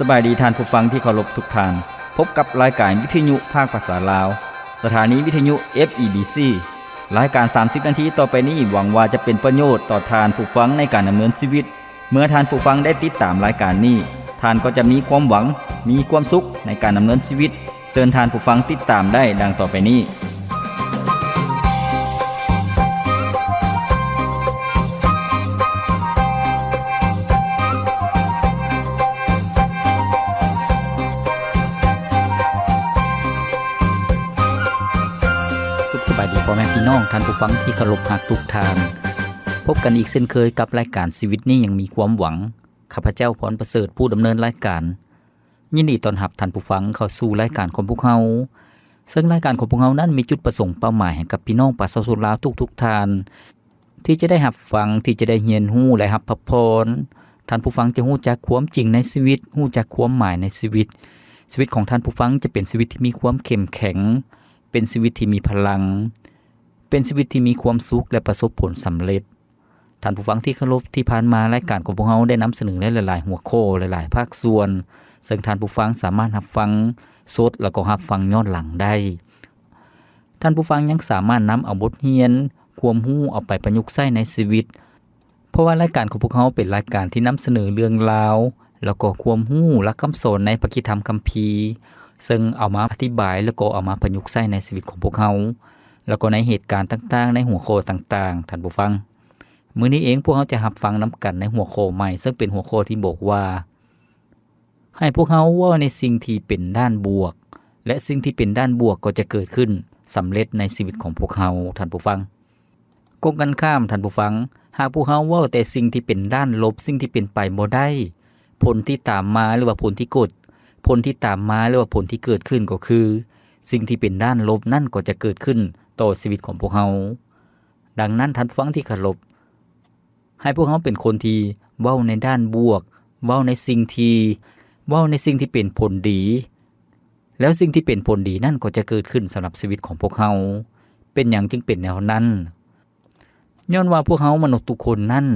ສະບາຍດີທ່ານຜູ້ຟັງທີ່ເຄົາລົບທຸກທ່ານ. ພົບກັບລາຍການວິທະຍຸພາກພາສາລາວ, ສະຖານີວິທະຍຸ ເອັຟ ອີ ບີ ຊີ. ລາຍການສາມສິບນາທີຕໍ່ໄປນີ້ ຫວັງວ່າຈະເປັນປະໂຫຍດຕໍ່ທ່ານຜູ້ຟັງໃນການດຳເນີນຊີວິດ. ເມື່ອທ່ານຜູ້ຟັງໄດ້ຕິດຕາມລາຍການນີ້, ທ່ານກໍຈະມີຄວາມຫວັງ, ມີຄວາມສຸກໃນການດຳເນີນຊີວິດ. ເຊີນທ່ານຜູ້ຟັງຕິດຕາມໄດ້ດັ່ງຕໍ່ໄປນີ້. ສຸກສະບາຍດີພໍ່ແມ່ພີ່ນ້ອງ, ທ່ານຜູ້ຟັງທີ່ເຄົາລົບຮັກທຸກທ່ານ. ພົບກັນອີກເຊັ່ນເຄີຍກັບລາຍການຊີວິດນີ້ຍັງມີຄວາມຫວັງ. ຂ້າພະເຈົ້າ ພອນປະເສີດ ຜູ້ດຳເນີນລາຍການ. ຍິນດີຕ້ອນຮັບທ່ານຜູ້ຟັງເຂົ້າສູ່ລາຍການຂອງພວກເຮົາ, ເຊິ່ງລາຍການຂອງພວກເຮົານັ້ນມີຈຸດປະສົງເປົ້າໝາຍໃຫ້ກັບພີ່ນ້ອງປະຊາຊົນລາວທຸກໆທ່ານ ທີ່ຈະໄດ້ຮັບຟັງ, ທີ່ຈະໄດ້ຮຽນຮູ້ ແລະ ຮັບພະພອນ. ທ່ານຜູ້ຟັງຈະຮູ້ຈັກຄວາມຈິງໃນຊີວິດ, ຮູ້ຈັກຄວາມໝາຍໃນຊີວິດ. ຊີວິດຂອງທ່ານຜູ້ຟັງຈະເປັນຊີວິດທີ່ມີຄວາມເຂັ້ມແຂງ, ເປັນຊີວິດທີ່ມີພະລັງ, ເປັນຊີວິດທີ່ມີຄວາມສຸກ ແລະ ປະສົບຜົນສຳເລັດ. ທ່ານຜູ້ຟັງທີ່ເຄົາລົບ, ທີ່ຜ່ານມາລາຍການຂອງພວກເຮົາໄດ້ນຳສະເໜີໃນຫຼາຍໆຫົວຂໍ້, ຫຼາຍໆພາກສ່ວນ, ເຊິ່ງທ່ານຜູ້ຟັງສາມາດຮັບຟັງສົດ ແລ້ວກໍຮັບຟັງຍ້ອນຫຼັງໄດ້. ທ່ານຜູ້ຟັງຍັງສາມາດນຳເອົາບົດຮຽນ, ຄວາມຮູ້ເອົາໄປປະຍຸກໃຊ້ໃນຊີວິດ, ເພາະວ່າລາຍການຂອງພວກເຮົາເປັນລາຍການທີ່ນຳສະເໜີເລື່ອງລາວ ແລ້ວກໍຄວາມຮູ້ຫຼັກຄຳສອນໃນພະຄຣິດທຳຄຳພີ, ເຊິ່ງເອົາມາອະທິບາຍ ແລ້ວກໍເອົາມາປະຍຸກໃຊ້ໃນຊີວິດຂອງພວກເຮົາ ແລ້ວກໍໃນເຫດການຕ່າງໆ ໃນຫົວຂໍ້ຕ່າງໆ. ທ່ານຜູ້ຟັງ, ມື້ນີ້ເອງພວກເຮົາຈະຮັບຟັງນຳກັນໃນຫົວຂໍ້ໃໝ່, ເຊິ່ງເປັນຫົວຂໍ້ທີ່ບອກວ່າ ໃຫ້ພວກເຮົາເວົ້າໃນສິ່ງທີ່ເປັນດ້ານບວກ ແລະ ສິ່ງທີ່ເປັນດ້ານບວກກໍຈະເກີດຂຶ້ນສຳເລັດໃນຊີວິດຂອງພວກເຮົາ. ທ່ານຜູ້ຟັງ, ກົງກັນຂ້າມ, ທ່ານຜູ້ຟັງ, ຫາກພວກເຮົາເວົ້າແຕ່ສິ່ງທີ່ເປັນດ້ານລົບ, ສິ່ງທີ່ເປັນໄປບໍ່ໄດ້, ຜົນທີ່ຕາມມາ ຫຼືວ່າຜົນທີ່ເກີດ, ຜົນທີ່ຕາມມາ ຫຼືວ່າຜົນທີ່ເກີດຂຶ້ນກໍຄື ສິ່ງທີ່ເປັນດ້ານລົບນັ້ນກໍຈະເກີດຂຶ້ນຕໍ່ຊີວິດຂອງພວກເຮົາ. ດັ່ງນັ້ນ, ທ່ານຜູ້ຟັງທີ່ເຄົາລົບ, ໃຫ້ພວກເຮົາເປັນຄົນທີ່ເວົ້າໃນດ້ານບວກ, ເວົ້າໃນສິ່ງທີ່, ເວົ້າໃນສິ່ງທີ່ເປັນຜົນດີ, ແລ້ວສິ່ງທີ່ເປັນຜົນດີນັ້ນກໍຈະເກີດຂຶ້ນສຳລັບຊີວິດຂອງພວກເຮົາ. ເປັນຫຍັງຈຶ່ງເປັນແນວນັ້ນ? ຍ້ອນວ່າພວກເຮົາມະນຸດທຸກຄົນນັ້ນ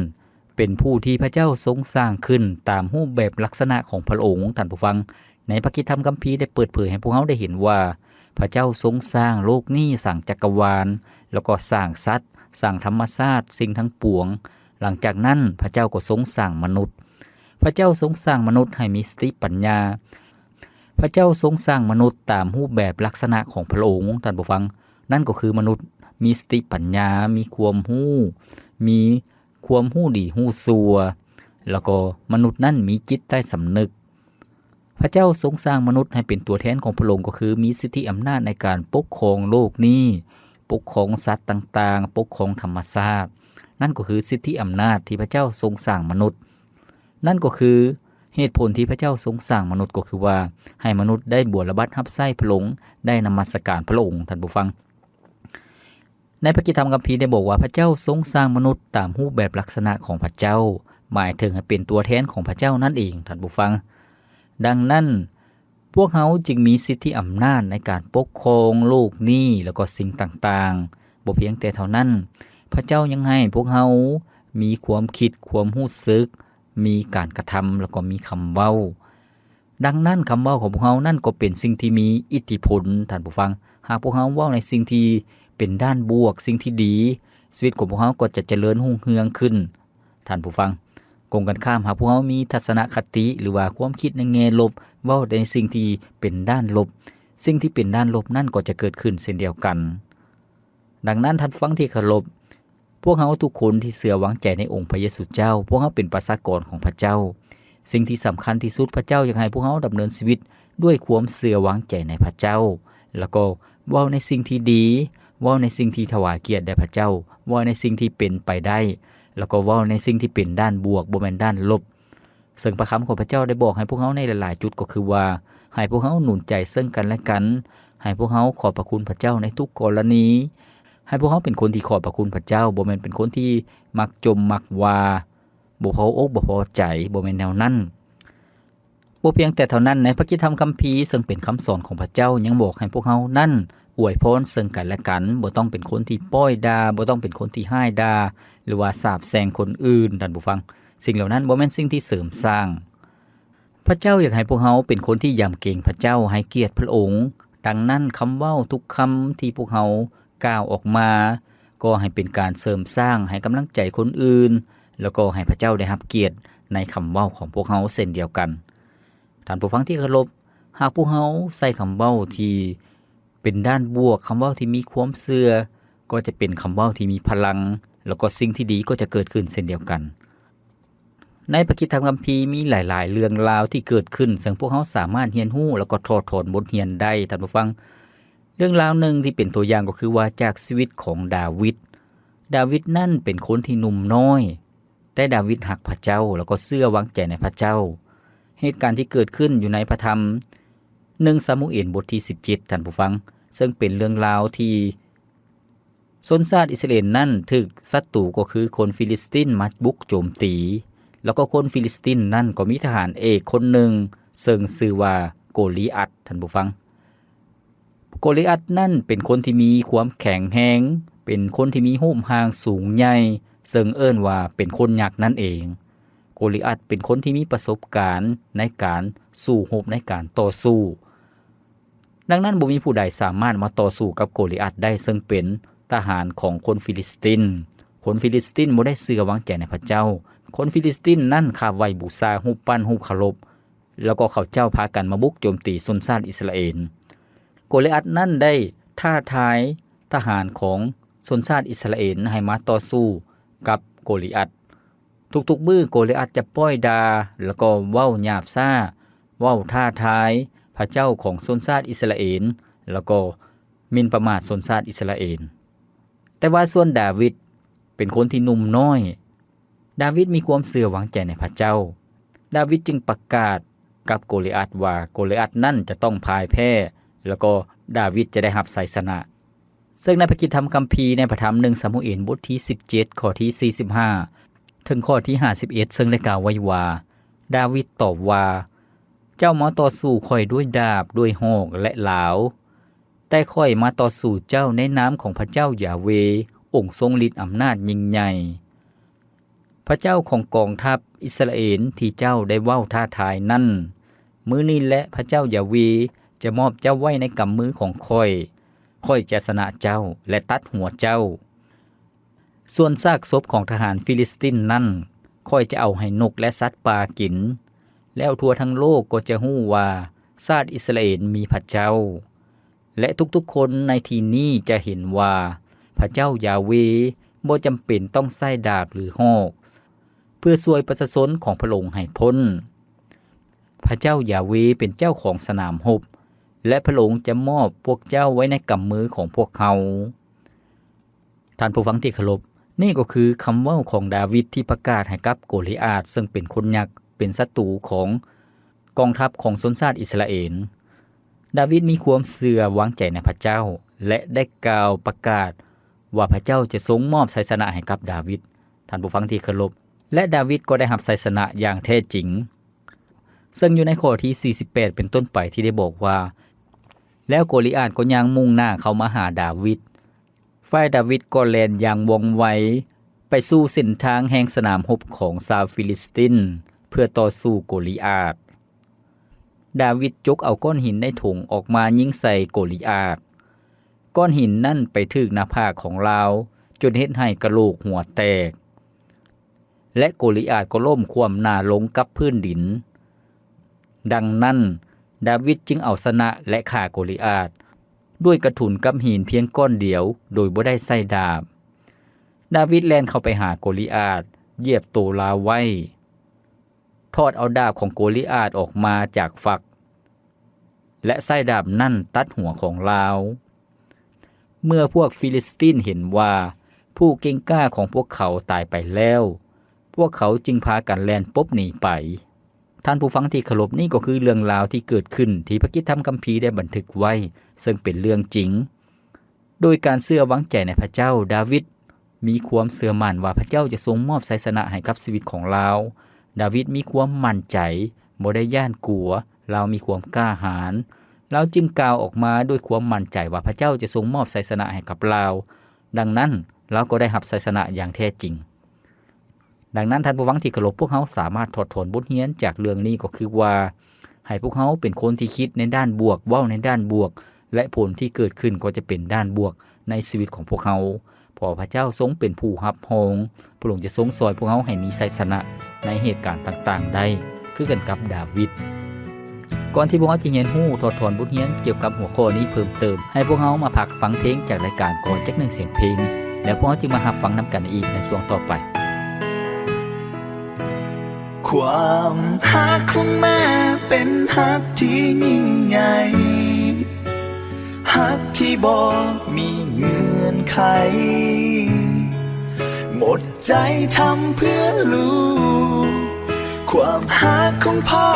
ເປັນຜູ້ທີ່ພະເຈົ້າຊົງສ້າງຂຶ້ນຕາມຮູບແບບລັກສະນະຂອງພະອົງ. ທ່ານຜູ້ຟັງ, ໃນພະຄຣິດທຳຄຳພີໄດ້ເປີດເຜີຍໃຫ້ພວກເຮົາໄດ້ເຫັນວ່າ ພະເຈົ້າຊົງສ້າງໂລກນີ້, ສ້າງຈັກກະວານ, ແລ້ວກໍສ້າງສັດ, ສ້າງທຳມະຊາດ, ສິ່ງທັງປວງ. ຫຼັງຈາກນັ້ນ, ພະເຈົ້າກໍຊົງສ້າງມະນຸດ. ພະເຈົ້າຊົງສ້າງມະນຸດໃຫ້ມີສະຕິປັນຍາ. ພະເຈົ້າຊົງສ້າງມະນຸດຕາມຮູບແບບລັກສະນະຂອງພະອົງ. ທ່ານຜູ້ຟັງ, ນັ້ນກໍຄືມະນຸດມີສະຕິປັນຍາ, ມີຄວາມຮູ້, ມີ ຄວາມຮູ້ດີຮູ້ຊົ່ວ, ແລ້ວກໍມະນຸດນັ້ນມີຈິດໃຕ້ສຳນຶກ. ພະເຈົ້າຊົງສ້າງມະນຸດໃຫ້ເປັນຕົວແທນຂອງພະອົງ, ກໍຄືມີສິດທິອຳນາດໃນການປົກຄອງໂລກນີ້, ປົກຄອງສັດຕ່າງໆ, ປົກຄອງທຳມະຊາດ. ນັ້ນກໍຄືສິດທິອຳນາດທີ່ພະເຈົ້າຊົງສ້າງມະນຸດ. ນັ້ນກໍຄືເຫດຜົນທີ່ພະເຈົ້າຊົງສ້າງມະນຸດ, ກໍຄືວ່າໃຫ້ມະນຸດໄດ້ບົວລະບັດຮັບໃຊ້ພະອົງ, ໄດ້ນະມັດສະການພະອົງ. ທ່ານຜູ້ຟັງ, ໃນພະຄຣິດທຳຄຳພີໄດ້ບອກວ່າ ພະເຈົ້າຊົງສ້າງມະນຸດຕາມຮູບແບບລັກສະນະຂອງພະເຈົ້າ, ໝາຍເຖິງໃຫ້ເປັນຕົວແທນຂອງພະເຈົ້ານັ້ນເອງ, ທ່ານຜູ້ຟັງ. ດັ່ງນັ້ນ, ພວກເຮົາຈຶ່ງມີສິດທິອຳນາດໃນການປົກຄອງໂລກນີ້ ແລ້ວກໍສິ່ງຕ່າງໆ. ບໍ່ພຽງແຕ່ເທົ່ານັ້ນ, ພະເຈົ້າຍັງໃຫ້ພວກເຮົາມີຄວາມຄິດ, ຄວາມຮູ້ສຶກ, ມີການກະທຳ ແລ້ວກໍມີຄຳເວົ້າ. ດັ່ງນັ້ນ, ຄຳເວົ້າຂອງພວກເຮົານັ້ນກໍເປັນສິ່ງທີ່ມີອິດທິພົນ, ທ່ານຜູ້ຟັງ. ຫາກພວກເຮົາເວົ້າໃນສິ່ງທີ່ເປັນດ້ານບວກ, ສິ່ງທີ່ດີ, ຊີວິດຂອງພວກເຮົາກໍຈະຈະເລີນຮຸ່ງເຮືອງຂຶ້ນ, ທ່ານຜູ້ຟັງ. ກົງກັນຂ້າມ, ຫາກພວກເຮົາມີທັດສະນະຄະຕິ ຫຼືວ່າຄວາມຄິດໃນແງ່ລົບ, ເວົ້າໃນສິ່ງທີ່ເປັນດ້ານລົບ, ສິ່ງທີ່ເປັນດ້ານລົບນັ້ນກໍຈະເກີດຂຶ້ນເຊັ່ນດຽວກັນ. ດັ່ງນັ້ນ, ທ່ານຜູ້ຟັງທີ່ເຄົາລົບ, ພວກເຮົາທຸກຄົນທີ່ເຊື່ອວາງໃຈໃນອົງພະເຢຊູເຈົ້າ, ພວກເຮົາເປັນປະຊາກອນຂອງພະເຈົ້າ. ສິ່ງທີ່ສຳຄັນທີ່ສຸດ, ພະເຈົ້າຢາກໃຫ້ພວກເຮົາດຳເນີນຊີວິດດ້ວຍຄວາມເຊື່ອວາງໃຈໃນພະເຈົ້າ, ແລ້ວກໍເວົ້າໃນສິ່ງທີ່ດີ, ເວົ້າໃນສິ່ງທີ່ຖວາຍກຽດແດ່ພະເຈົ້າ, ເວົ້າໃນສິ່ງທີ່ເປັນໄປໄດ້, ແລ້ວກໍເວົ້າໃນສິ່ງທີ່ເປັນດ້ານບວກ, ບໍ່ແມ່ນດ້ານລົບ. ເຊິ່ງພະຄຳຂອງພະເຈົ້າໄດ້ບອກໃຫ້ພວກເຮົາໃນຫຼາຍໆຈຸດ ກໍຄືວ່າ ໃຫ້ພວກເຮົາໜູນໃຈເຊິ່ງກັນແລະກັນ, ໃຫ້ພວກເຮົາຂອບພະຄຸນພະເຈົ້າໃນທຸກກໍລະນີ, ໃຫ້ພວກເຮົາເປັນຄົນທີ່ຂອບພະຄຸນພະເຈົ້າ, ບໍ່ແມ່ນເປັນຄົນທີ່ມັກຈົ່ມມັກວ່າ, ບໍ່ພໍອົກບໍ່ພໍໃຈ, ບໍ່ແມ່ນແນວນັ້ນ. ບໍ່ພຽງແຕ່ເທົ່ານັ້ນ, ໃນພະຄຣິດທຳຄຳພີ ເຊິ່ງເປັນຄຳສອນຂອງພະເຈົ້າ ຍັງບອກໃຫ້ພວກເຮົານັ້ນອວຍພອນເຊິ່ງກັນແລະກັນ, ບໍ່ຕ້ອງເປັນຄົນທີ່ປ້ອຍດ່າ, ບໍ່ຕ້ອງເປັນຄົນທີ່ຮ້າຍດ່າ ຫຼືວ່າສາບແຊ່ງຄົນອື່ນ, ທ່ານຜູ້ຟັງ. ສິ່ງເຫຼົ່ານັ້ນບໍ່ແມ່ນສິ່ງທີ່ເສີມສ້າງ. ພະເຈົ້າຢາກໃຫ້ພວກເຮົາເປັນຄົນທີ່ຢຳເກງພະເຈົ້າ, ໃຫ້ກຽດພະອົງ. ດັ່ງນັ້ນ, ຄຳເວົ້າທຸກຄຳທີ່ພວກເຮົາກ່າວອອກມາ, ກໍໃຫ້ເປັນການເສີມສ້າງໃຫ້ກຳລັງໃຈຄົນອື່ນ, ແລ້ວກໍໃຫ້ພະເຈົ້າໄດ້ຮັບກຽດໃນຄຳເວົ້າຂອງພວກເຮົາເຊັ່ນດຽວກັນ. ທ່ານຜູ້ຟັງທີ່ເຄົາລົບ, ຫາກພວກເຮົາໃຊ້ຄຳເວົ້າທີ່ເປັນດ້ານບວກ, ຄຳເວົ້າທີ່ມີຄວາມເຊື່ອ, ກໍຈະເປັນຄຳເວົ້າທີ່ມີພະລັງ, ແລ້ວກໍສິ່ງທີ່ດີກໍຈະເກີດຂຶ້ນເຊັ່ນດຽວກັນ. ໃນພະຄຣິສຕະທຳຄຳພີມີຫຼາຍໆເລື່ອງລາວທີ່ເກີດຂຶ້ນ ເຊິ່ງພວກເຮົາສາມາດຮຽນຮູ້ ແລ້ວກໍຖອດຖອນບົດຮຽນໄດ້, ທ່ານຜູ້ຟັງ. ເລື່ອງລາວໜຶ່ງທີ່ເປັນຕົວຢ່າງກໍຄືວ່າຈາກຊີວິດຂອງດາວິດ. ດາວິດນັ້ນເປັນຄົນທີ່ໜຸ່ມນ້ອຍ, ແຕ່ດາວິດຮັກພະເຈົ້າ ແລ້ວກໍເຊື່ອວາງໃຈໃນພະເຈົ້າ. ເຫດການທີ່ເກີດຂຶ້ນຢູ່ໃນພະທຳ ໜຶ່ງຊາມູເອນ ບົດທີສິບເຈັດ ທ່ານຜູ້ຟັງ, ເຊິ່ງເປັນເລື່ອງລາວທີ່ ຊົນຊາດອິດສະຣາເອນນັ້ນຖືກສັດຕູກໍຄືຄົນຟີລິສຕິນມາບຸກໂຈມຕີ, ແລ້ວກໍຄົນຟີລິສຕິນນັ້ນກໍມີທະຫານເອກຄົນໜຶ່ງ ເຊິ່ງຊື່ວ່າໂກລີອັດ, ທ່ານຜູ້ຟັງ. ໂກລີອັດນັ້ນເປັນຄົນທີ່ມີຄວາມແຂງແຮງ, ເປັນຄົນທີ່ມີຮູບຮ່າງສູງໃຫຍ່, ເຊິ່ງເອີ້ນວ່າເປັນຄົນຍັກນັ້ນເອງ. ໂກລີອັດເປັນຄົນທີ່ມີປະສົບການໃນການສູ້ຮົບ, ໃນການຕໍ່ສູ້. ດັ່ງນັ້ນ, ບໍ່ມີຜູ້ໃດສາມາດມາຕໍ່ສູ້ກັບໂກລີອັດໄດ້, ເຊິ່ງເປັນທະຫານຂອງຄົນຟີລິສຕິນ. ຄົນຟີລິສຕິນບໍ່ໄດ້ເຊື່ອວາງໃຈໃນພະເຈົ້າ. ຄົນຟີລິສຕິນນັ້ນຂັບໄຫວ້ບູຊາຮູບປັ້ນຮູບເຄົາລົບ, ແລ້ວກໍເຂົາເຈົ້າພາກັນມາບຸກໂຈມຕີຊົນຊາດອິດສະຣາເອນ. ໂກລີອັດນັ້ນໄດ້ທ້າທາຍທະຫານຂອງຊົນຊາດອິດສະຣາເອນໃຫ້ມາຕໍ່ສູ້ກັບໂກລີອັດ. ທຸກໆມື້ໂກລີອັດຈະປ້ອຍດ່າ ແລ້ວກໍເວົ້າຫຍາບຊ້າ, ເວົ້າທ້າທາຍພະເຈົ້າຂອງຊົນຊາດອິດສະຣາເອນ ແລ້ວກໍໝິ່ນປະໝາດຊົນຊາດອິດສະຣາເອນ. ແຕ່ວ່າສ່ວນດາວິດເປັນຄົນທີ່ໜຸ່ມນ້ອຍ, ດາວິດມີຄວາມເຊື່ອວາງໃຈໃນພະເຈົ້າ. ດາວິດຈຶ່ງປະກາດກັບໂກລີອັດວ່າ ໂກລີອັດນັ້ນຈະຕ້ອງພ່າຍແພ້ ແລ້ວກໍດາວິດຈະໄດ້ຮັບໄຊຊະນະ. ເຊິ່ງໃນພະຄຣິສຕະທຳຄຳພີໃນພະທຳ ໜຶ່ງຊາມູເອນ ບົດທີສິບເຈັດ ຂໍ້ທີສີ່ສິບຫ້າ ເຖິງຂໍ້ທີຫ້າສິບເອັດ ເຊິ່ງໄດ້ກ່າວໄວ້ວ່າ, ດາວິດຕອບວ່າ, ເຈົ້າມາຕໍ່ສູ້ຂ້ອຍດ້ວຍດາບ, ດ້ວຍຫອກ ແລະ ຫຼາວ, ແຕ່ຂ້ອຍມາຕໍ່ສູ້ເຈົ້າໃນນາມຂອງພະເຈົ້າຢາເວ, ອົງຊົງລິດອຳນາດຍິ່ງໃຫຍ່. ພະເຈົ້າຂອງກອງທັບອິດສະຣາເອນທີ່ເຈົ້າໄດ້ເວົ້າທ້າທາຍນັ້ນ, ມື້ນີ້ແຫຼະພະເຈົ້າຢາເວຈະມອບເຈົ້າໄວ້ໃນກຳມືຂອງຂ້ອຍ. ຂ້ອຍຈະຊະນະເຈົ້າ ແລະ ຕັດຫົວເຈົ້າ. ສ່ວນຊາກສົບຂອງທະຫານຟີລິສຕິນນັ້ນ, ຂ້ອຍຈະເອົາໃຫ້ນົກ ແລະ ສັດປ່າກິນ, ແລ້ວທົ່ວທັງໂລກກໍຈະຮູ້ວ່າຊາດອິດສະຣາເອນມີພະເຈົ້າ. ແລະ ທຸກໆຄົນໃນທີ່ນີ້ຈະເຫັນວ່າພະເຈົ້າຢາເວບໍ່ຈຳເປັນຕ້ອງໃຊ້ດາບ ຫຼື ຫອກ ເພື່ອຊ່ວຍປະຊາຊົນຂອງພະອົງໃຫ້ພົ້ນ. ພະເຈົ້າຢາເວເປັນເຈົ້າຂອງສະໜາມຮົບ ແລະ ພະອົງຈະມອບພວກເຈົ້າໄວ້ໃນກຳມືຂອງພວກເຮົາ. ທ່ານຜູ້ຟັງທີ່ເຄົາລົບ, ນີ້ກໍຄືຄຳເວົ້າຂອງດາວິດທີ່ປະກາດໃຫ້ກັບໂກລີອາດ, ເຊິ່ງເປັນຄົນຍັກ, ເປັນສັດຕູຂອງກອງທັບຂອງຊົນຊາດອິດສະຣາເອນ. ດາວິດມີຄວາມເຊື່ອວາງໃຈໃນພະເຈົ້າ ແລະ ໄດ້ກ່າວປະກາດວ່າພະເຈົ້າຈະຊົງມອບໄຊຊະນະໃຫ້ກັບດາວິດ. ທ່ານຜູ້ຟັງທີ່ເຄົາລົບ, ແລະ ດາວິດກໍໄດ້ຮັບໄຊຊະນະຢ່າງແທ້ຈິງ. ເຊິ່ງຢູ່ໃນຂໍ້ທີສີ່ສິບແປດເປັນຕົ້ນໄປທີ່ໄດ້ບອກວ່າ, ແລ້ວໂກລີອາດກໍຍ່າງມຸ່ງໜ້າເຂົ້າມາຫາດາວິດ. ຝ່າຍດາວິດກໍແລ່ນຢ່າງວ່ອງໄວໄປສູ່ເສັ້ນທາງແຫ່ງສະໜາມຮົບຂອງຊາວຟີລິສຕິນ ເພື່ອຕໍ່ສູ້ໂກລີອາດ. ດາວິດຈົກເອົາກ້ອນຫີນໃນຖົງອອກມາຍິງໃສ່ໂກລີອາດ. ກ້ອນຫີນນັ້ນໄປຖືກໜ້າຜາກຂອງລາວ, ຈົນເຮັດໃຫ້ກະໂຫຼກຫົວແຕກ. ແລະ ໂກລີອາດກໍລົ້ມຂວ້ຳໜ້າລົງກັບພື້ນດິນ. ດັ່ງນັ້ນ, ດາວິດຈຶ່ງເອົາຊະນະ ແລະ ຂ້າໂກລີອາດ ດ້ວຍກະທຸນກັບຫີນພຽງກ້ອນດຽວ ໂດຍບໍ່ໄດ້ໃຊ້ດາບ. ດາວິດແລ່ນເຂົ້າໄປຫາໂກລີອາດ, ຢຽບໂຕລາວໄວ້, ຖອດເອົາດາບຂອງໂກລີອາດອອກມາຈາກຝັກ ແລະ ໃຊ້ດາບນັ້ນຕັດຫົວຂອງລາວ. ເມື່ອພວກຟີລິສຕິນເຫັນວ່າຜູ້ເກັ່ງກ້າຂອງພວກເຂົາຕາຍໄປແລ້ວ, ພວກເຂົາຈຶ່ງພາກັນແລ່ນປົບໜີໄປ. ທ່ານຜູ້ຟັງທີ່ເຄົາລົບ, ນີ້ກໍຄືເລື່ອງລາວທີ່ເກີດຂຶ້ນທີ່ພະກິດທຳຄຳພີໄດ້ບັນທຶກໄວ້, ເຊິ່ງເປັນເລື່ອງຈິງ. ໂດຍການເຊື່ອວາງໃຈໃນພະເຈົ້າ, ດາວິດມີຄວາມເຊື່ອໝັ້ນວ່າພະເຈົ້າຈະຊົງມອບໄຊຊະນະໃຫ້ກັບຊີວິດຂອງລາວ. ດາວິດມີຄວາມໝັ້ນໃຈ, ບໍ່ໄດ້ຢ້ານກົວ, ລາວມີຄວາມກ້າຫານ. ລາວຈຶ່ງກ່າວອອກມາດ້ວຍຄວາມໝັ້ນໃຈວ່າພະເຈົ້າຈະຊົງມອບໄຊຊະນະໃຫ້ກັບລາວ. ດັ່ງນັ້ນ, ລາວກໍໄດ້ຮັບໄຊຊະນະຢ່າງແທ້ຈິງ. ດັ່ງນັ້ນ ທ່ານຜູ້ຟັງທີ່ເຄົາລົບ, ພວກເຮົາສາມາດຖອດຖອນບົດຮຽນຈາກເລື່ອງນີ້ກໍຄືວ່າ ໃຫ້ພວກເຮົາເປັນຄົນທີ່ຄິດໃນດ້ານບວກ, ເວົ້າໃນດ້ານບວກ ແລະ ຜົນທີ່ເກີດຂຶ້ນກໍຈະເປັນດ້ານບວກໃນຊີວິດຂອງພວກເຮົາ. ເພາະວ່າພະເຈົ້າຊົງເປັນຜູ້ຮັບຮອງ, ພະອົງຈະຊົງຊ່ອຍພວກເຮົາໃຫ້ມີໄຊຊະນະໃນເຫດການຕ່າງໆໄດ້ ຄືກັນກັບດາວິດ. ກ່ອນທີ່ພວກເຮົາຈະຮຽນຮູ້ຖອດຖອນບົດຮຽນກ່ຽວກັບຫົວຂໍ້ນີ້ເພີ່ມເຕີມ, ໃຫ້ພວກເຮົາມາພັກຟັງເພງຈາກລາຍການກ່ອນຈັກໜຶ່ງສຽງເພງ, ແລ້ວພວກເຮົາຈຶ່ງມາຮັບຟັງນຳກັນອີກໃນຊ່ວງຕໍ່ໄປ. ຄວາມຮັກຂອງແມ່ເປັນຮັກທີ່ຍິ່ງໃຫຍ່, ຮັກທີ່ບໍ່ມີເງື່ອນໄຂ, ໝົດໃຈທຳເພື່ອລູກ. ຄວາມຮັກຂອງພໍ່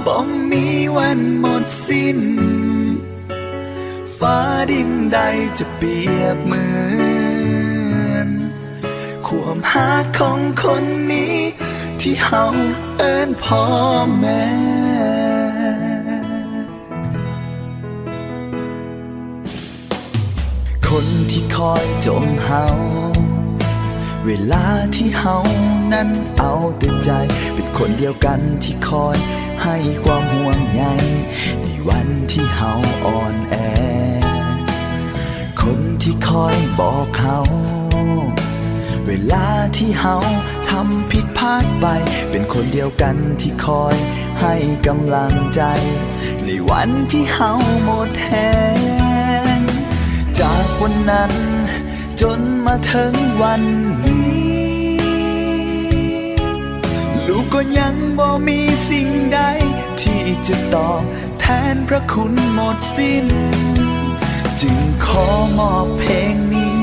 ບໍ່ມີວັນໝົດສິ້ນ, ຟ້າດິນໃດຈະປຽບເໝືອນ ຄວາມຮັກຂອງຄົນນີ້ທີ່ເຮົາເອີ້ນພໍ່ແມ່. ຄົນທີ່ຄອຍຈົ່ມເຮົາ ເວລາທີ່ເຮົານັ້ນເອົາແຕ່ໃຈ, ເປັນຄົນດຽວກັນທີ່ຄອຍໃຫ້ຄວາມຫ່ວງໃຍ ໃນວັນທີ່ເຮົາອ່ອນແອ. ຄົນທີ່ຄອຍບອກເຮົາ ເວລາທີ່ເຮົາທຳຜິດພາດໄປ, ເປັນຄົນດຽວກັນທີ່ຄອຍໃຫ້ກຳລັງໃຈ ໃນວັນທີ່ເຮົາໝົດແຮງ. ຈາກວັນນັ້ນຈົນມາເຖິງວັນນີ້, ລູກກໍຍັງບໍ່ມີສິ່ງໃດທີ່ຈະຕອບ ແທນພະຄຸນໝົດສິ້ນ, ຈຶ່ງຂໍມອບເພງນີ້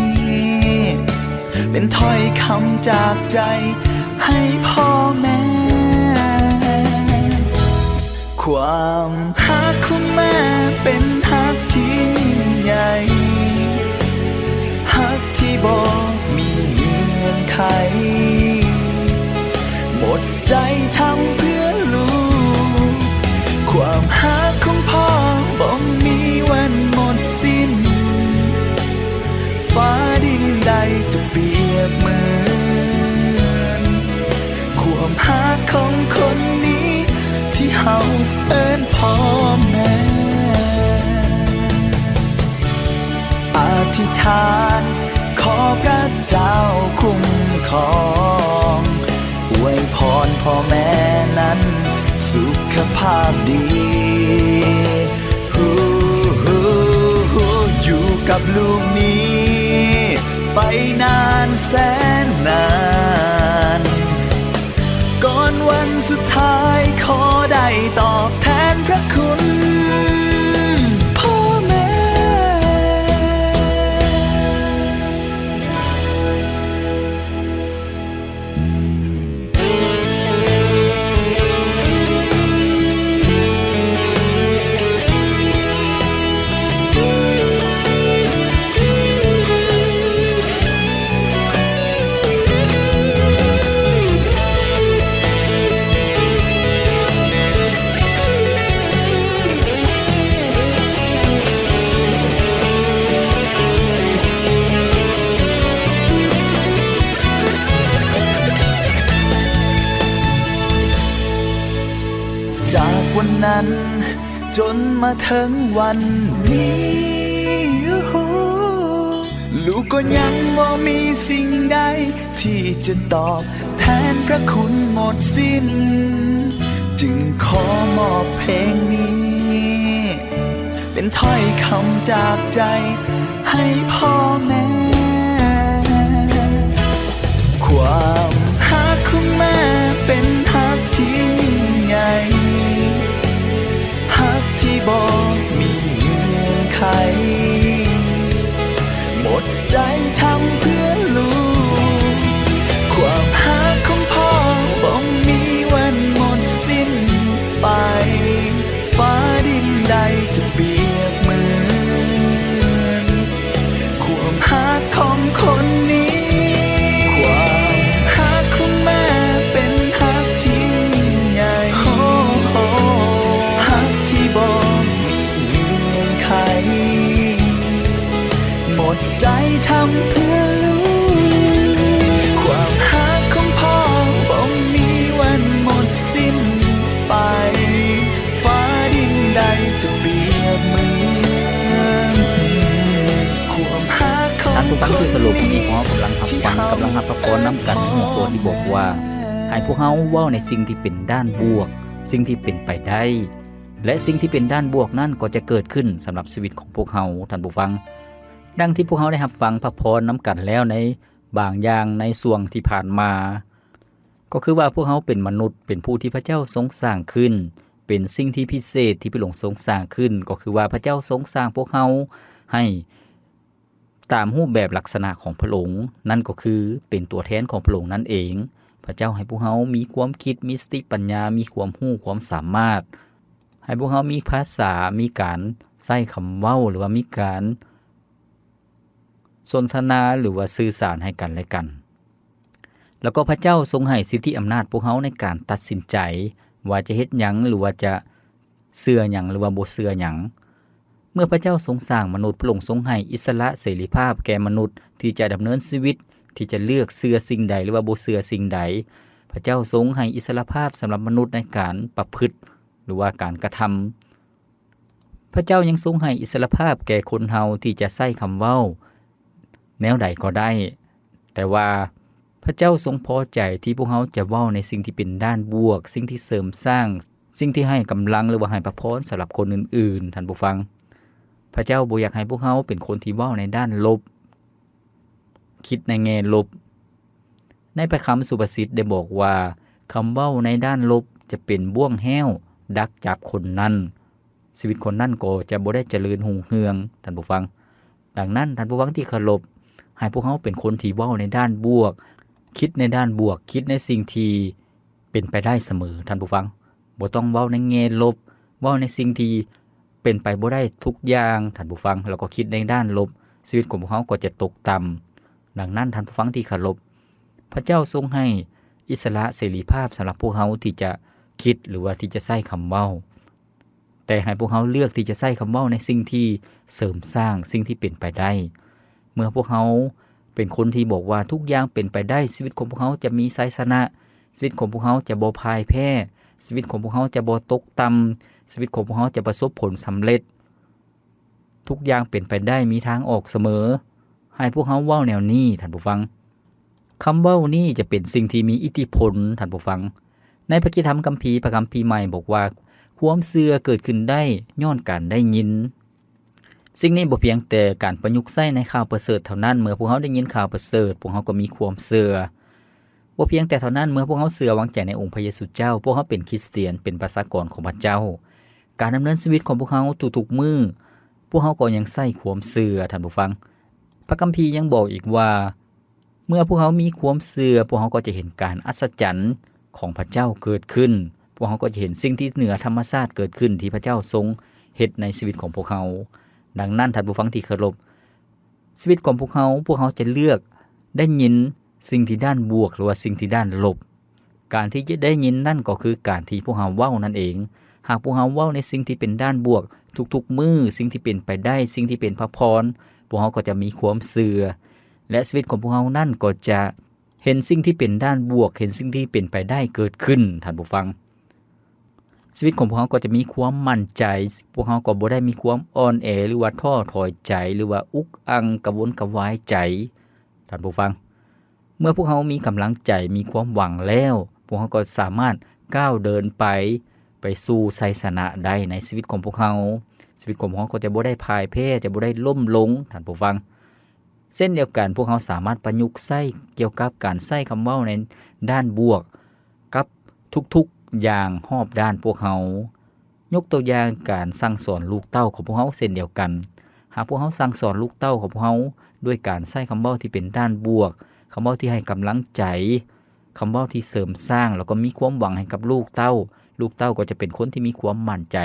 ເປັນຖ້ອຍຄຳຈາກໃຈໃຫ້ພໍ່ແມ່. ຄວາມຮັກຂອງແມ່ເປັນຮັກທີ່ຍິ່ງໃຫຍ່, ຮັກທີ່ບໍ່ມີເງື່ອນໄຂ, ໝົດ ໃຈທຳເພື່ອລູກ, ຄວາມຮັກຂອງພໍ່ບໍ່ມີວັນໝົດສິ້ນ, ຟ້າດິນໃດຈະປຽບເໝືອນ ຄວາມຮັກຂອງຄົນນີ້ທີ່ເຮົາເອີ້ນພໍ່ແມ່. ອະທິຖານຂໍພະເຈົ້າຄຸ້ມຄອງ, ອວຍພອນພໍ່ແມ່ນັ້ນສຸຂະພາບດີ, ຢູ່ກັບລູກນີ້ໄປນານແສນນານ. ກ່ອນວັນສຸດທ້າຍ ຂໍໄດ້ຕອບແທນພະຄຸນພໍ່ແມ່. ຈາກວັນນັ້ນຈົນມາເຖິງວັນນີ້, ລູກກໍຍັງບໍ່ມີສິ່ງໃດທີ່ຈະຕອບແທນພະຄຸນໝົດສິ້ນ, ຈຶ່ງຂໍມອບເພງນີ້ ເປັນຖ້ອຍຄຳຈາກໃຈໃຫ້ພໍ່ແມ່. ຄວາມຮັກຂອງແມ່ເປັນຮັກທີ່ຍິ່ງໃຫຍ່, ຮັກທີ່ບໍ່ມີເງື່ອນໄຂ, ໝົດ ໃຈທຳເພື່ອລູກ, ຄວາມຮັກຂອງພໍ່ບໍ່ມີວັນໝົດສິ້ນໄປ, ຟ້າດິນໃດຈະປຽບເໝືອນ ຄວາມຮັກຂອງຄົນນີ້, ຄວາມຮັ ກຳລັງຮັບພະພອນນຳກັນໃນຫົວຂໍ້ທີ່ບອກວ່າ ໃຫ້ພວກເຮົາເວົ້າໃນສິ່ງທີ່ເປັນດ້ານບວກ, ສິ່ງທີ່ເປັນໄປໄດ້ ແລະ ສິ່ງທີ່ເປັນດ້ານບວກນັ້ນກໍຈະເກີດຂຶ້ນສຳລັບຊີວິດຂອງພວກເຮົາ, ທ່ານຜູ້ຟັງ. ດັ່ງທີ່ພວກເຮົາໄດ້ຮັບຟັງພະພອນນຳກັນແລ້ວໃນບາງຢ່າງໃນຊ່ວງທີ່ຜ່ານມາ, ກໍຄືວ່າພວກເຮົາເປັນມະນຸດ, ເປັນຜູ້ທີ່ພະເຈົ້າຊົງສ້າງຂຶ້ນ, ເປັນສິ່ງທີ່ພິເສດທີ່ພະອົງຊົງສ້າງຂຶ້ນ, ກໍຄືວ່າພະເຈົ້າຊົງສ້າງພວກເຮົາໃຫ້ ຕາມຮູບແບບລັກສະນະຂອງພະອົງ, ນັ້ນກໍຄືເປັນຕົວແທນຂອງພະອົງນັ້ນເອງ. ພະເຈົ້າໃຫ້ພວກເຮົາມີຄວາມຄິດ, ມີສະຕິປັນຍາ, ມີຄວາມຮູ້ຄວາມສາມາດ, ໃຫ້ພວກເຮົາມີພາສາ, ມີການໃຊ້ຄຳເວົ້າ ຫຼືວ່າມີການສົນທະນາ ຫຼືວ່າສື່ສານໃຫ້ກັນແລະກັນ. ແລ້ວກໍພະເຈົ້າຊົງໃຫ້ສິດທິອຳນາດພວກເຮົາໃນການຕັດສິນໃຈວ່າຈະເຮັດຫຍັງ ຫຼືວ່າຈະເຊື່ອຫຍັງ ຫຼືວ່າບໍ່ເຊື່ອຫຍັງ. ເມື່ອພະເຈົ້າຊົງສ້າງມະນຸດ, ພະອົງຊົງໃຫ້ອິດສະຫຼະເສລີພາບແກ່ມະນຸດທີ່ຈະດຳເນີນຊີວິດ, ທີ່ຈະເລືອກເຊື່ອສິ່ງໃດ ຫຼືວ່າບໍ່ເຊື່ອສິ່ງໃດ. ພະເຈົ້າຊົງໃຫ້ອິດສະຫຼະພາບສຳລັບມະນຸດໃນການປະພຶດ ຫຼືວ່າການກະທຳ. ພະເຈົ້າຍັງຊົງໃຫ້ອິດສະຫຼະພາບແກ່ຄົນເຮົາທີ່ຈະໃຊ້ຄຳເວົ້າແນວໃດກໍໄດ້, ແຕ່ວ່າພະເຈົ້າຊົງພໍໃຈທີ່ພວກເຮົາຈະເວົ້າໃນສິ່ງທີ່ເປັນດ້ານບວກ, ສິ່ງທີ່ເສີມສ້າງ, ສິ່ງທີ່ໃຫ້ກຳລັງ ຫຼືວ່າໃຫ້ພະພອນສຳລັບຄົນອື່ນໆ, ທ່ານຜູ້ຟັງ. ພະເຈົ້າບໍ່ຢາກໃຫ້ພວກເຮົາເປັນຄົນທີ່ເວົ້າໃນດ້ານລົບ, ຄິດໃນແງ່ລົບ. ໃນພະຄຳສຸພາສິດໄດ້ບອກວ່າ ຄຳເວົ້າໃນດ້ານລົບຈະເປັນບ່ວງແຮ້ວດັກຈັບຄົນນັ້ນ, ຊີວິດຄົນນັ້ນກໍຈະບໍ່ໄດ້ຈະເລີນຮຸ່ງເຮືອງ, ທ່ານຜູ້ຟັງ. ດັ່ງນັ້ນ, ທ່ານຜູ້ຟັງທີ່ເຄົາລົບ, ໃຫ້ພວກເຮົາເປັນຄົນທີ່ເວົ້າໃນດ້ານບວກ, ຄິດໃນດ້ານບວກ, ຄິດໃນສິ່ງທີ່ເປັນໄປໄດ້ສະເໝີ, ທ່ານຜູ້ຟັງ. ບໍ່ຕ້ອງເວົ້າໃນແງ່ລົບ, ເວົ້າໃນສິ່ງທີ່ເປັນໄປບໍ່ໄດ້ທຸກຢ່າງ, ທ່ານຜູ້ຟັງ, ແລ້ວກໍຄິດໃນດ້ານລົບ, ຊີວິດຂອງພວກເຮົາກໍຈະຕົກຕ່ຳ. ດັ່ງນັ້ນ, ທ່ານຜູ້ຟັງທີ່ເຄົາລົບ, ພະເຈົ້າຊົງໃຫ້ອິດສະຫຼະເສລີພາບສຳລັບພວກເຮົາທີ່ຈະຄິດ ຫຼືວ່າທີ່ຈະໃຊ້ຄຳເວົ້າ, ແຕ່ໃຫ້ພວກເຮົາເລືອກທີ່ຈະໃຊ້ຄຳເວົ້າໃນສິ່ງທີ່ເສີມສ້າງ, ສິ່ງທີ່ເປັນໄປໄດ້. ເມື່ອພວກເຮົາເປັນຄົນທີ່ບອກວ່າທຸກຢ່າງເປັນໄປໄດ້, ຊີວິດຂອງພວກເຮົາຈະມີໄຊຊະນະ, ຊີວິດຂອງພວກເຮົາຈະບໍ່ພ່າຍແພ້, ຊີວິດຂອງພວກເຮົາຈະບໍ່ຕົກຕ່ຳ, ຊີວິດຂອງພວກເຮົາຈະປະສົບຜົນສຳເລັດ. ທຸກຢ່າງເປັນໄປໄດ້, ມີທາງອອກສະເໝີ. ໃຫ້ພວກເຮົາເວົ້າແນວນີ້, ທ່ານຜູ້ຟັງ. ຄຳເວົ້ານີ້ຈະເປັນສິ່ງທີ່ມີອິດທິພົນ, ທ່ານຜູ້ຟັງ. ໃນພະຄຣິສຕະທຳຄຳພີ, ພະຄຳພີໃໝ່ບອກວ່າ, ຄວາມເຊື່ອເກີດຂຶ້ນໄດ້ຍ້ອນການໄດ້ຍິນ. ສິ່ງນີ້ບໍ່ພຽງແຕ່ການປະຍຸກໃຊ້ໃນຂ່າວປະເສີດເທົ່ານັ້ນ, ເມື່ອພວກເຮົາໄດ້ຍິນຂ່າວປະເສີດ, ພວກເຮົາກໍມີຄວາມເຊື່ອ. ບໍ່ພຽງແຕ່ເທົ່ານັ້ນ, ເມື່ອພວກເຮົາເຊື່ອວາງໃຈໃນອົງພະເຢຊູເຈົ້າ, ພວກເຮົາເປັນຄຣິສຕຽນ, ເປັນປະຊາກອນຂອງພະເຈົ້າ. ການດຳເນີນຊີວິດຂອງພວກເຮົາທຸກໆມື້, ພວກເຮົາກໍຍັງໃຊ້ຄວາມເຊື່ອ, ທ່ານຜູ້ຟັງ. ພະຄຳພີຍັງບອກອີກວ່າ, ເມື່ອພວກເຮົາມີຄວາມເຊື່ອ, ພວກເຮົາກໍຈະເຫັນການອັດສະຈັນຂອງພະເຈົ້າເກີດຂຶ້ນ. ພວກເຮົາກໍຈະເຫັນສິ່ງທີ່ເໜືອທຳມະຊາດເກີດຂຶ້ນ ທີ່ພະເຈົ້າຊົງເຮັດໃນຊີວິດຂອງພວກເຮົາ. ດັ່ງນັ້ນ, ທ່ານຜູ້ຟັງທີ່ເຄົາລົບ, ຊີວິດຂອງພວກເຮົາ, ພວກເຮົາຈະເລືອກໄດ້ຍິນສິ່ງທີ່ດ້ານບວກ ຫຼືວ່າສິ່ງທີ່ດ້ານລົບ. ການທີ່ຈະໄດ້ຍິນນັ້ນກໍຄືການທີ່ພວກເຮົາເວົ້ານັ້ນເອງ. ຫາກພວກເຮົາເວົ້າໃນສິ່ງທີ່ເປັນດ້ານບວກທຸກໆມື້, ສິ່ງທີ່ເປັນໄປໄດ້, ສິ່ງທີ່ເປັນພະພອນ, ພວກເຮົາກໍຈະມີຄວາມເຊື່ອ ແລະ ຊີວິດຂອງພວກເຮົານັ້ນກໍຈະເຫັນສິ່ງທີ່ເປັນດ້ານບວກ, ເຫັນສິ່ງທີ່ເປັນໄປໄດ້ເກີດຂຶ້ນ, ທ່ານຜູ້ຟັງ. ຊີວິດຂອງພວກເຮົາກໍຈະມີຄວາມໝັ້ນໃຈ, ພວກເຮົາກໍບໍ່ໄດ້ມີຄວາມອ່ອນແອ ຫຼືວ່າທໍ້ຖອຍໃຈ, ຫຼືວ່າອຸກອັ່ງກະວົນກະວາຍໃຈ, ທ່ານຜູ້ຟັງ. ເມື່ອພວກເຮົາມີກຳລັງໃຈ, ມີຄວາມຫວັງແລ້ວ, ພວກເຮົາກໍສາມາດກ້າວເດີນໄປ, ໄປສູ່ໄຊຊະນະໄດ້ໃນຊີວິດຂອງພວກເຮົາ. ຊີວິດຂອງພວກເຮົາກໍຈະບໍ່ໄດ້ພ່າຍແພ້, ຈະບໍ່ໄດ້ລົ້ມລົງ, ທ່ານຜູ້ຟັງ. ເຊັ່ນດຽວກັນ, ພວກເຮົາສາມາດປະຍຸກໃຊ້ກ່ຽວກັບການໃຊ້ຄຳເວົ້າໃນດ້ານບວກກັບທຸກໆຢ່າງຮອບດ້ານພວກເຮົາ. ຍົກຕົວຢ່າງການສັ່ງສອນລູກເຕົ້າຂອງພວກເຮົາເຊັ່ນດຽວກັນ. ຫາກພວກເຮົາສັ່ງສອນລູກເຕົ້າຂອງພວກເຮົາດ້ວຍການໃຊ້ຄຳເວົ້າທີ່ເປັນດ້ານບວກ, ຄຳເວົ້າທີ່ໃຫ້ກຳລັງໃຈ, ຄຳເວົ້າທີ່ເສີມສ້າງ ແລ້ວກໍມີຄວາມຫວັງໃຫ້ກັບລູກເຕົ້າ, ລູກເຕົ້າກໍຈະເປັນຄົນທີ່ມີຄວາມໝັ້ນໃຈ,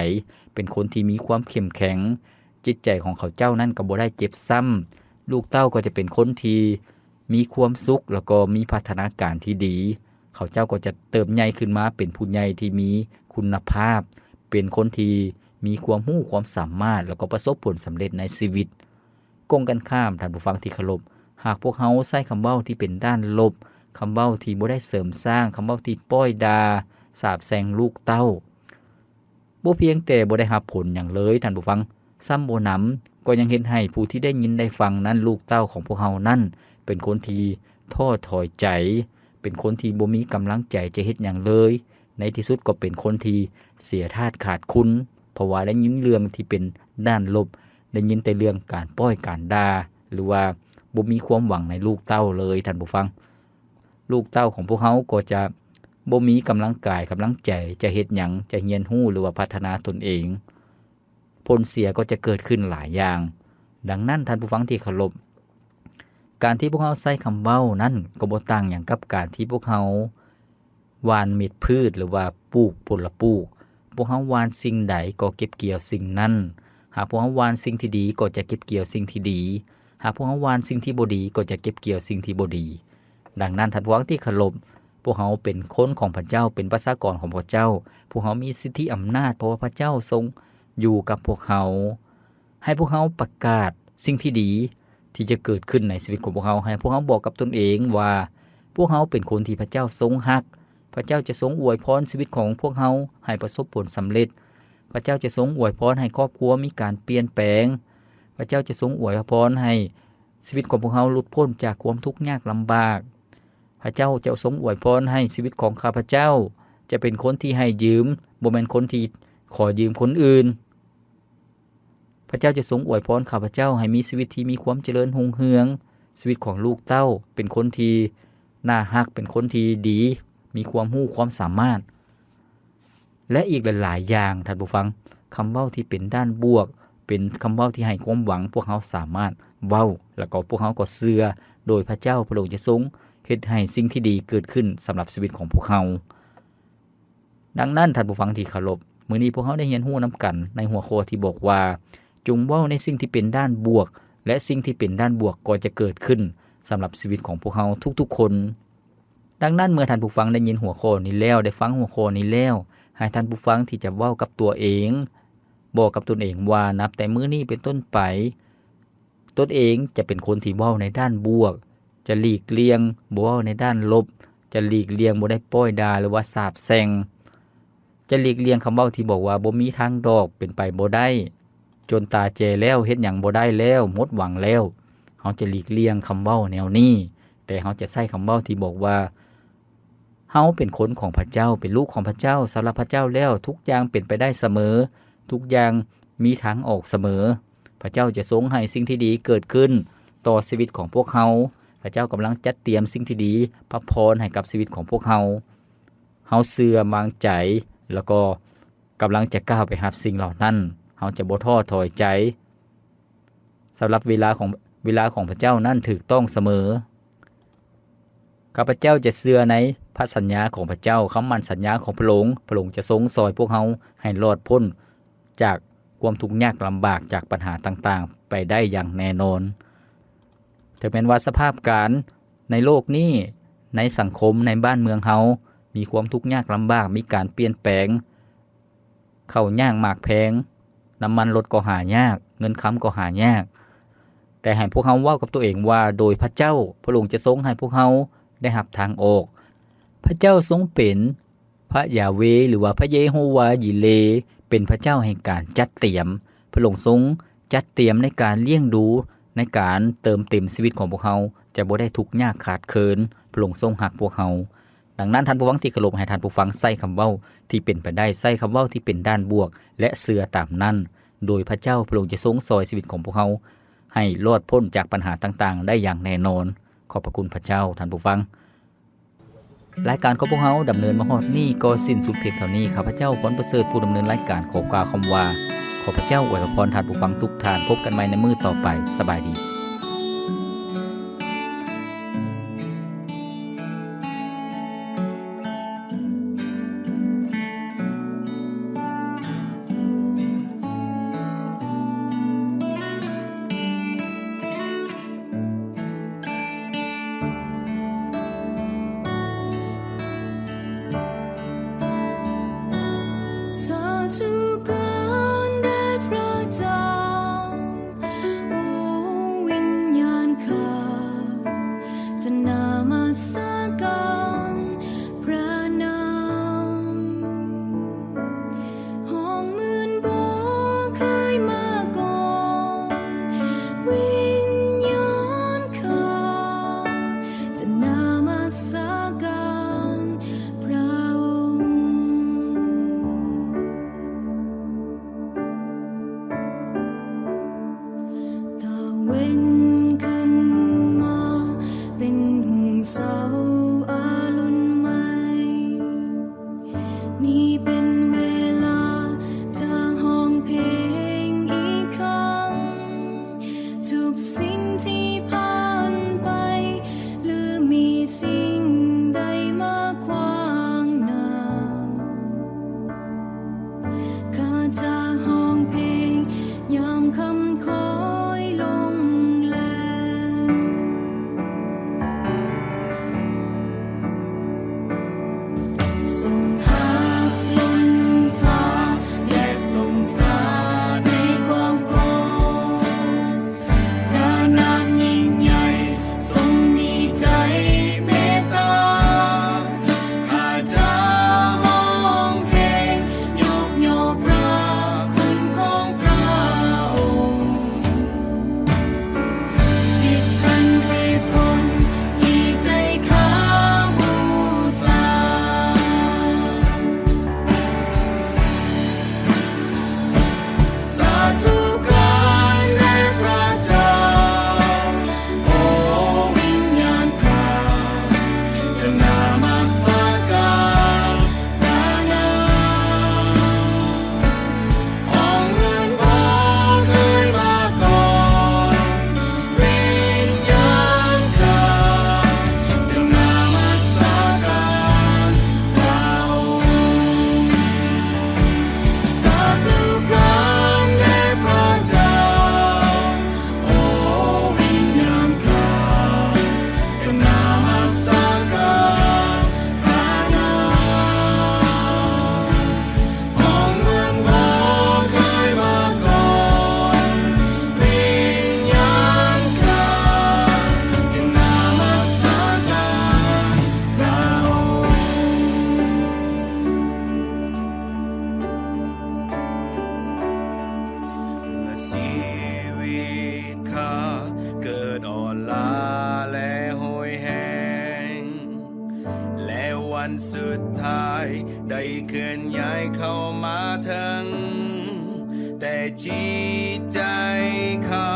ເປັນຄົນທີ່ມີຄວາມເຂັ້ມແຂງ, ຈິດໃຈຂອງເຂົາເຈົ້ານັ້ນກໍບໍ່ໄດ້ເຈັບຊ້ຳ, ລູກເຕົ້າກໍຈະເປັນຄົນທີ່ມີຄວາມສຸກ ແລ້ວກໍມີພັດທະນາການທີ່ດີ. ເຂົາເຈົ້າກໍຈະເຕີບໃຫຍ່ຂຶ້ນມາເປັນຜູ້ໃຫຍ່ທີ່ມີຄຸນນະພາບ, ເປັນຄົນທີ່ມີຄວາມຮູ້ຄວາມສາມາດ ແລ້ວກໍປະສົບຜົນສຳເລັດໃນຊີວິດ. ກົງກັນຂ້າມ, ທ່ານຜູ້ຟັງທີ່ເຄົາລົບ, ຫາກພວກເຮົາໃຊ້ຄຳເວົ້າທີ່ເປັນດ້ານລົບ, ຄຳເວົ້າທີ່ບໍ່ໄດ້ເສີມສ້າງ, ຄຳເວົ້າທີ່ປ້ອຍດ່າ, ສາບແຊ່ງລູກເຕົ້າ, ບໍ່ພຽງແຕ່ບໍ່ໄດ້ຮັບຜົນຫຍັງເລີຍ, ທ່ານຜູ້ຟັງ, ຊ້ຳບໍ່ໜຳ ກໍຍັງເຮັດໃຫ້ຜູ້ທີ່ໄດ້ຍິນໄດ້ຟັງນັ້ນ, ລູກເຕົ້າຂອງພວກເຮົານັ້ນ ເປັນຄົນທີ່ ທໍ້ຖອຍໃຈ, ເປັນຄົນທີ່ບໍ່ມີກຳລັງໃຈຈະເຮັດຫຍັງເລີຍ, ໃນທີ່ສຸດກໍເປັນຄົນທີ່ເສຍທາດຂາດຄຸນ, ເພາະວ່າໄດ້ຍິນເລື່ອງທີ່ເປັນດ້ານລົບ, ໄດ້ຍິນແຕ່ເລື່ອງການປ້ອຍການດ່າ ຫຼືວ່າບໍ່ມີຄວາມຫວັງໃນລູກເຕົ້າເລີຍ, ທ່ານຜູ້ຟັງ. ລູກເຕົ້າຂອງພວກເຮົາກໍຈະບໍ່ມີກຳລັງກາຍກຳລັງໃຈຈະເຮັດຫຍັງ, ຈະຮຽນຮູ້ ຫຼືວ່າພັດທະນາຕົນເອງ. ຜົນເສຍກໍຈະເກີດຂຶ້ນຫຼາຍຢ່າງ. ດັ່ງນັ້ນ, ທ່ານຜູ້ຟັງທີ່ເຄົາລົບ, ການທີ່ພວກເຮົາໃຊ້ຄຳເວົ້ານັ້ນ ກໍບໍ່ຕ່າງຫຍັງກັບການທີ່ພວກເຮົາຫວ່ານເມັດພືດ ຫຼືວ່າປູກຜົນລະປູກ. ພວກເຮົາຫວ່ານສິ່ງໃດກໍເກັບກ່ຽວສິ່ງນັ້ນ. ຫາກພວກເຮົາຫວ່ານສິ່ງທີ່ດີ ກໍຈະເກັບກ່ຽວສິ່ງທີ່ດີ. ຫາກພວກເຮົາຫວ່ານສິ່ງທີ່ບໍ່ດີ ກໍຈະເກັບກ່ຽວສິ່ງທີ່ບໍ່ດີ. ດັ່ງນັ້ນ, ທ່ານຜູ້ຟັງທີ່ເຄົາລົບ, ພວກເຮົາເປັນຄົນຂອງພະເຈົ້າ, ເປັນປະຊາກອນຂອງພະເຈົ້າ. ພວກເຮົາມີສິດທິອຳນາດ, ເພາະວ່າພະເຈົ້າຊົງຢູ່ກັບພວກເຮົາ. ໃຫ້ພວກເຮົາປະກາດສິ່ງທີ່ດີທີ່ຈະເກີດຂຶ້ນໃນຊີວິດຂອງພວກເຮົາ. ໃຫ້ພວກເຮົາບອກກັບຕົນເອງວ່າ ພວກເຮົາເປັນຄົນທີ່ພະເຈົ້າຊົງຮັກ. ພະເຈົ້າຈະຊົງອວຍພອນຊີວິດຂອງພວກເຮົາໃຫ້ປະສົບຜົນສຳເລັດ. ພະເຈົ້າຈະຊົງອວຍພອນໃຫ້ຄອບຄົວມີການປ່ຽນແປງ. ພະເຈົ້າຈະຊົງອວຍພອນໃຫ້ຊີວິດຂອງພວກເຮົາຫຼຸດພົ້ນຈາກຄວາມທຸກຍາກລຳບາກ. ພະເຈົ້າຈະຊົງອວຍພອນໃຫ້ຊີວິດຂອງຂ້າພະເຈົ້າຈະເປັນຄົນທີ່ໃຫ້ຢືມ, ບໍ່ແມ່ນຄົນທີ່ຂໍຢືມຄົນອື່ນ. ພະເຈົ້າຈະຊົງອວຍພອນຂ້າພະເຈົ້າໃຫ້ມີຊີວິດທີ່ມີຄວາມຈະເລີນຮຸ່ງເຮືອງ, ຊີວິດຂອງລູກເຕົ້າເປັນຄົນທີ່ໜ້າຮັກ, ເປັນຄົນທີ່ດີ, ມີຄວາມຮູ້ຄວາມສາມາດ ແລະ ອີກຫຼາຍໆຢ່າງ. ທ່ານຜູ້ຟັງ, ຄຳເວົ້າທີ່ເປັນດ້ານບວກ ເປັນຄຳເວົ້າທີ່ໃຫ້ຄວາມຫວັງ, ພວກເຮົາສາມາດເວົ້າ ແລ້ວກໍພວກເຮົາກໍເຊື່ອໂດຍພະເຈົ້າ, ພະອົງຈະຊົງເຮັດໃຫ້ສິ່ງທີ່ດີເກີດຂຶ້ນສຳລັບຊີວິດຂອງພວກເຮົາ. ດັ່ງນັ້ນ, ທ່ານຜູ້ຟັງທີ່ເຄົາລົບ, ມື້ນີ້ພວກເຮົາໄດ້ຮຽນຮູ້ນຳກັນໃນຫົວຂໍ້ທີ່ບອກວ່າ ຈົ່ງເວົ້າໃນສິ່ງທີ່ເປັນດ້ານບວກ ແລະ ສິ່ງທີ່ເປັນດ້ານບວກກໍຈະເກີດຂຶ້ນສຳລັບຊີວິດຂອງພວກເຮົາທຸກໆຄົນ. ດັ່ງນັ້ນ, ເມື່ອທ່ານຜູ້ຟັງໄດ້ຍິນຫົວຂໍ້ນີ້ແລ້ວ, ໄດ້ຟັງຫົວຂໍ້ນີ້ແລ້ວ, ໃຫ້ທ່ານຜູ້ຟັງທີ່ຈະເວົ້າກັບຕົວເອງ, ບອກກັບຕົນເອງວ່າ ນັບແຕ່ມື້ນີ້ເປັນຕົ້ນໄປ, ຕົນເອງຈະເປັນຄົນທີ່ເວົ້າໃນດ້ານບວກ, ຈະຫຼີກລ່ຽງບໍ່ເວົ້າໃນດ້ານລົບ, ຈະຫຼີກລ່ຽງບໍ່ໄດ້ປ້ອຍດ່າ ຫຼືວ່າສາບແຊ່ງ, ຈະຫຼີກລ່ຽງຄຳເວົ້າທີ່ບອກວ່າ ບໍ່ມີທາງດອກ, ເປັນໄປບໍ່ໄດ້, ຈົນຕາແຈແລ້ວ, ເຮັດຫຍັງບໍ່ໄດ້ແລ້ວ, ໝົດຫວັງແລ້ວ. ເຮົາຈະຫຼີກລ່ຽງຄຳເວົ້າແນວນີ້, ແຕ່ເຮົາຈະໃຊ້ຄຳເວົ້າທີ່ບອກວ່າ ເຮົາເປັນຄົນຂອງພະເຈົ້າ, ເປັນລູກຂອງພະເຈົ້າ, ສຳລັບພະເຈົ້າແລ້ວ ທຸກຢ່າງເປັນໄປໄດ້ສະເໝີ, ທຸກຢ່າງມີທາງອອກສະເໝີ. ພະເຈົ້າຈະຊົງໃຫ້ສິ່ງທີ່ດີເກີດຂຶ້ນຕໍ່ຊີວິດຂອງພວກເຮົາ. ພະເຈົ້າກຳລັງຈັດຕຽມສິ່ງທີ່ດີ, ພະພອນໃຫ້ກັບຊີວິດຂອງພວກເຮົາ. ເຮົາເຊື່ອວາງໃຈ ແລ້ວກໍກຳລັງຈະກ້າວໄປຮັບສິ່ງເຫຼົ່ານັ້ນ. ເຮົາຈະບໍ່ທໍ້ຖອຍໃຈ. ສຳລັບເວລາຂອງ, ເວລາຂອງພະເຈົ້ານັ້ນຖືກຕ້ອງສະເໝີ. ຂ້າພະເຈົ້າຈະເຊື່ອໃນພະສັນຍາຂອງພະເຈົ້າ, ຄຳໝັ້ນສັນຍາຂອງພະອົງ. ພະອົງຈະຊົງຊ່ອຍພວກເຮົາໃຫ້ລອດພົ້ນຈາກຄວາມທຸກຍາກລຳບາກ, ຈາກບັນຫາຕ່າງໆ ໄປໄດ້ຢ່າງແນ່ນອນ. ເຖິງແມ່ນວ່າສະພາບການໃນໂລກນີ້, ໃນສັງຄົມ, ໃນບ້ານເມືອງເຮົາ ມີຄວາມທຸກຍາກລຳບາກ, ມີການປ່ຽນແປງ, ເຂົ້າຍາກໝາກແພງ, ນ້ຳມັນລົດກໍຫາຍາກ, ເງິນຄຳກໍຫາຍາກ. ແຕ່ໃຫ້ພວກເຮົາເວົ້າກັບຕົວເອງວ່າ ໂດຍພະເຈົ້າ, ພະອົງຈະຊົງໃຫ້ພວກເຮົາໄດ້ຮັບທາງອອກ. ພະເຈົ້າຊົງເປັນພະຢາເວ ຫຼືວ່າພະເຢໂຮວາຢິເລ, ເປັນພະເຈົ້າແຫ່ງການຈັດຕຽມ. ພະອົງຊົງຈັດຕຽມໃນການລ້ຽງດູ, ໃນການເຕີມເຕັມຊີວິດຂອງພວກເຮົາ, ຈະບໍ່ໄດ້ທຸກຍາກຂາດເຂີນ. ພະອົງຊົງຮັກພວກເຮົາ. ດັ່ງນັ້ນ, ທ່ານຜູ້ຟັງທີ່ເຄົາລົບ, ໃຫ້ທ່ານຜູ້ຟັງໃຊ້ຄຳເວົ້າທີ່ເປັນໄປໄດ້, ໃຊ້ຄຳເວົ້າທີ່ເປັນດ້ານບວກ ແລະ ເຊື່ອຕາມນັ້ນ, ໂດຍພະເຈົ້າພະອົງຈະຊົງຊ່ອຍຊີວິດຂອງພວກເຮົາໃຫ້ລອດພົ້ນຈາກບັນຫາຕ່າງໆໄດ້ຢ່າງແນ່ນອນ. ຂອບພະຄຸນພະເຈົ້າ, ທ່ານຜູ້ຟັງ. ລາຍການຂອງພວກເຮົາດຳເນີນມາຮອດນີ້ກໍສິ້ນສຸດພຽງເທົ່ານີ້. ຂ້າພະເຈົ້າ ພອນປະເສີດ ຜູ້ດຳເນີນລາຍການ ຂໍກ່າວຄຳວ່າ ຂໍພະເຈົ້າອວຍພະພອນທ່ານຜູ້ຟັງທຸກທ່ານ. ພົບກັນໃໝ່ໃນມື້ຕໍ່ໄປ. ສະບາຍດີ. ນີ້ເປັນເວລາຈະຮ້ອງເພງອີກຄັ້ງ ທຸກສິ່ງທີ່ຜ່ານໄປ ຫຼື ມີສິ່ງໃດມາຂວາງໜ້າ ຂ້າຈະຮ້ອງເພງຍາມຄ່ຳຄ່ອຍລົງແລງ. ຊົງຮັກລົ້ນຟ້າ ແລະ ຊົງສາດໃນຄວາມໂກດ ພະນາມຍິ່ງໃຫຍ່ ຊົງມີໃຈເມດຕາ ຂ້າຈະຮ້ອງເພງຍົກຍົກພະຄຸນຂອງພະອົງ ສິບພັນເຫດຜົນທີ່ໃຈຂ້າບູຊາ ສາທຸການແດ່ພະເຈົ້າ ໂອວິນຍານຂ້າຈະນະມັດສະການພະນາມ ຂອງເງິນບໍ່ເຄີຍມາກ່ອນ ວິນຍານຂ້າຈະນະມັດສະການພະອົງ ສາທຸການແດ່ພະເຈົ້າ ໂອວິນຍານຂ້າຈະນະມັດສະການພະນາມ ຂອງເງິນບໍ່ເຄີຍມາກ່ອນ ວິນຍານຂ້າຈະນະມັດສະການພະອົງ ເມື່ອຊີວິດຂ້າເກີດອ່ອນລ້າ ແລະ ໂຫຍແຮງ ແລະ ວັນສຸດທ້າຍໄດ້ເຄື່ອນຍ້າຍເຂົ້າມາເຖິງ ແຕ່ຈິດໃຈຂ້າ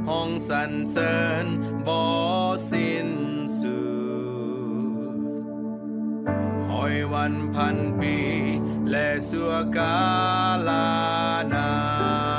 ຮ້ອງສັນເສີນບໍ່ສິ້ນສຸດ ຮ້ອຍວັນພັນປີ ແລະ ຊົ່ວກາລະນານ.